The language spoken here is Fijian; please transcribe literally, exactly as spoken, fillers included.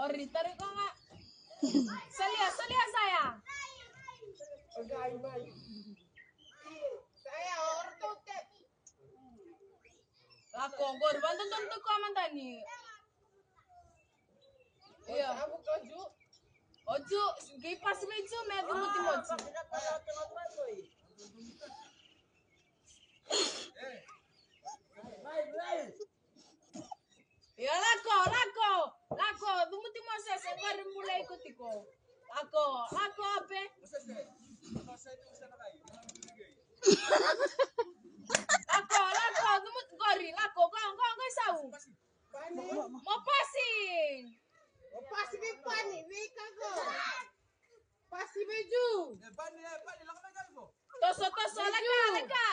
Ori, tari ko ga. Salia, salia saya. Lako, qori, vandodonu tu ko madani. Ia. O Ju, qai pasi vei Ju me cumuti mo Ju. Ia lako, lako, lako, cumuti mo Sese, qori bula iko tiko. Lako, lako ape. Lako, lako, cumuti qori, lako, qo, qo, qo i sau. Mo pasi. Mo pasi vei Pani, vei Kako. Pasi vei Ju. Toso, toso, laka, laka.